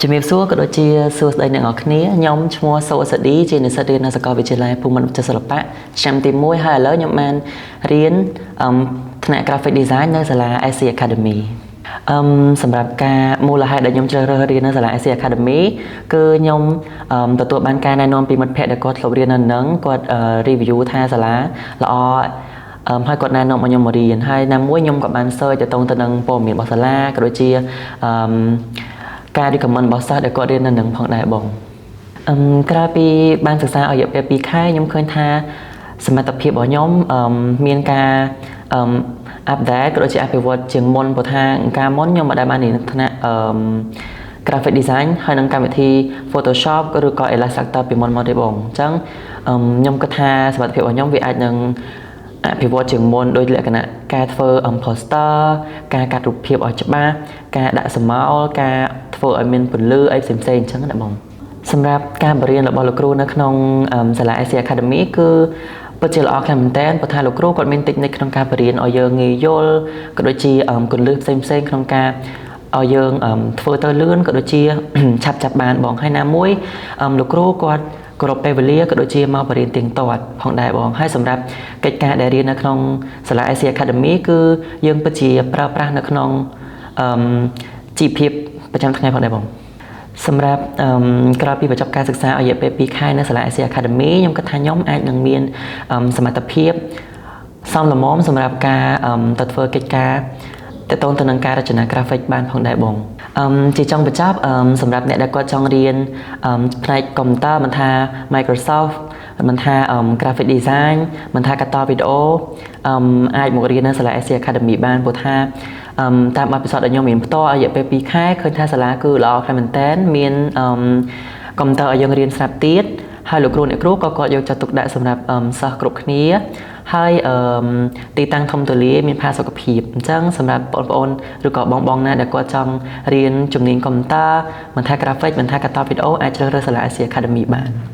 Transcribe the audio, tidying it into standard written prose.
ជំរាបសួរក៏ដូចជាសួស្តីអ្នកនរគ្នាខ្ញុំឈ្មោះសូសាឌីជានិស្សិតរៀននៅសាកលវិទ្យាល័យភូមិន្ទវិចិត្រសិល្បៈឆ្នាំទី1ហើយឥឡូវខ្ញុំបានរៀនអឺថ្នាក់ Graphic Design នៅសាលា SC Academy។ សម្រាប់ការមូលហេតុដែលខ្ញុំជ្រើសរើសរៀននៅសាលា SC Academy គឺខ្ញុំទទួលបានការណែនាំពីមិត្តភ័ក្តិដែលគាត់ធ្លាប់រៀននៅនឹងគាត់ review ថាសាលាល្អហើយគាត់ណែនាំឲ្យខ្ញុំមករៀនហើយណាមួយខ្ញុំក៏បាន search ទៅតងទៅនឹងព័ត៌មានរបស់សាលាក៏ដូចជាការ recommend របស់សិស្សដែលគាត់រៀននៅនឹងផងដែរបងក្រោយពីបានសិក្សារយៈពេល2ខែខ្ញុំឃើញថាសមត្ថភាពរបស់ខ្ញុំមានការupdate ក៏ដូចជាអភិវឌ្ឍជាងមុនព្រោះថាកាលមុនខ្ញុំមិនដែលបានរៀនថ្នាក់graphic design ហើយនិងកម្មវិធី Photoshop ឬក៏ Illustrator ពីមុនមកទេបងអញ្ចឹងខ្ញុំគិតថាសមត្ថភាពរបស់ខ្ញុំវាអាចនឹងអភិវឌ្ឍជាងមុនដោយលក្ខណៈការធ្វើ poster ការកាត់រូបភាពឲ្យច្បាស់ការដាក់ស្រមោលការធ្វើឲ្យមានពន្លឺអីផ្សេងៗអញ្ចឹងណាបងសម្រាប់ការបរៀនរបស់លោកគ្រូនៅក្នុងសាលា SC Academy គឺពិតជាល្អខ្លាំងមែនទែនព្រោះថាលោកគ្រូគាត់មាន technique ក្នុងការបរៀនឲ្យយើងងាយយល់ក៏ដូចជាគន្លឹះផ្សេងៗក្នុងការឲ្យយើងធ្វើទៅលឿនក៏ដូចជាឆាប់ចាប់បានបងហើយណាមួយលោកគ្រូគាត់គោរពពេលវេលាក៏ដូចជាមកបរៀនទៀងទាត់ផងដែរបងហើយសម្រាប់កិច្ចការដែលរៀននៅក្នុងសាលា SC Academy គឺយើងពិតជាប្រើប្រាស់នៅក្នុងជីវភាពប្រចាំថ្ងៃផងដែរបងសម្រាប់ក្រោយពីបញ្ចប់ការសិក្សារយៈពេល2ខែនៅសាលា SC Academy ខ្ញុំគិតថាខ្ញុំអាចនឹងមានសមត្ថភាពសមល្មមសម្រាប់ការទៅធ្វើកិច្ចការតទៅទៅនឹងការរចនា graphic បានផងដែរបងជាចុងបញ្ចប់សម្រាប់អ្នកដែលគាត់ចង់រៀនផ្នែកកុំព្យូទ័រមិនថា Microsoft មិនថា graphic design មិនថាកាត់តវីដេអូអាចមករៀននៅសាលា SC Academy បានព្រោះថាតាមបទពិសោធន៍ដែលខ្ញុំរៀនផ្ទាល់រយៈពេល2ខែឃើញថាសាលាគឺល្អខ្លាំងមែនតើមាន កុំព្យូទ័រឲ្យយើងរៀនស្រាប់ទៀតហើយលោកគ្រូអ្នកគ្រូក៏គាត់យកចិត្តទុកដាក់សម្រាប់សិស្សគ្រប់គ្នាហើយអឺទីតាំងធំទូលាយមានផាសុកភាពអញ្ចឹងសម្រាប់បងប្អូនឬក៏បងបងណាដែលគាត់ចង់រៀនជំនាញកុំព្យូទ័រមិនថា graphic មិនថាកាត់តវីដេអូអាចជ្រើសរើសសាលា SC Academy បាន។